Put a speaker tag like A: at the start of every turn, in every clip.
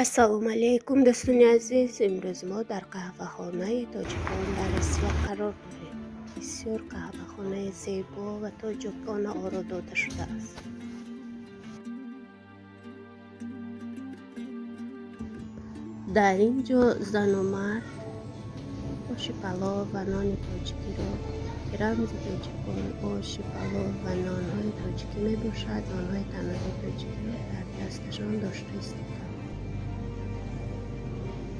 A: Ассалому алайкум, дӯстони азиз. Имрӯз мо дар қаҳвахонаи тоҷикон дар Россия қарор дорем. Бисёр қаҳвахонаи зебо ва тоҷикона оро дода шудааст. Дар ин ҷо зану мард оши палов ва нони тоҷикиро, ки рамзи тоҷикон оши палов ва нонҳои тоҷикӣ мебошад, нонҳои таннурии тоҷикиро дар дасташон дошта истодаанд.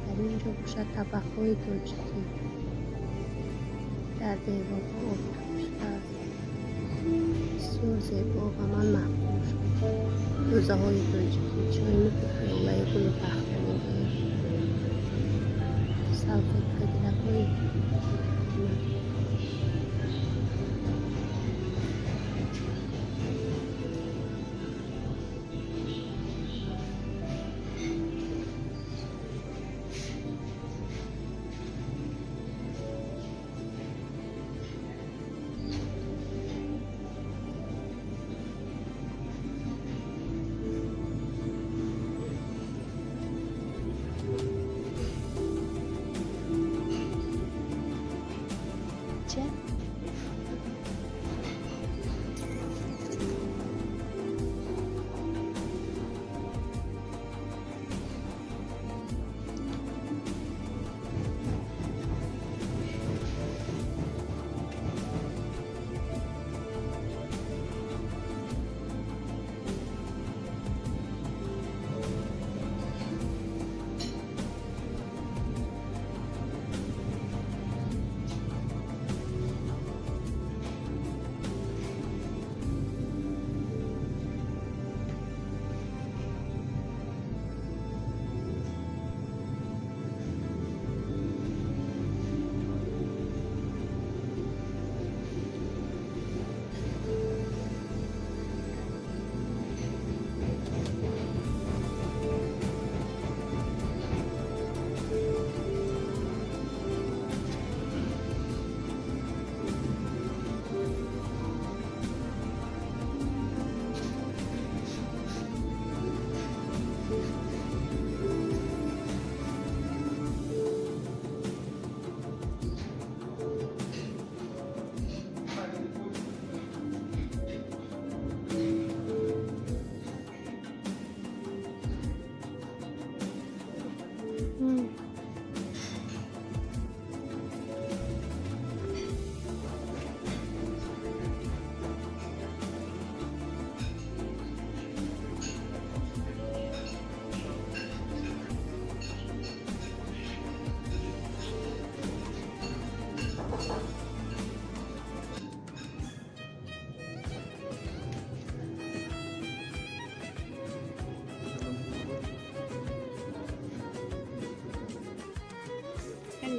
A: Дар ин ҷо бошад, табақҳои тоҷикӣ дар деворҳо овехта шудааст. Бисёр зебо ва ман маъқул шуд. Кӯзаҳои тоҷикӣ, чойнику пиёлаи гулу пахтанигӣ, салфетка, дилакҳои тоҷикона. Че?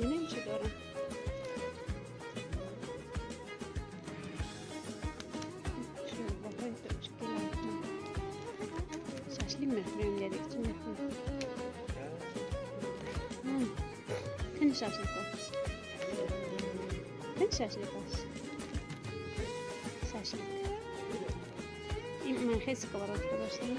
A: Бинем, чӣ дорам. Шӯрбоҳои тоҷикӣ, шашлик мехӯрем я дигар чӣ мехӯрем? Кани шашликош, кани шашликош, шашлик. Ин ман хеле сковородка доштам.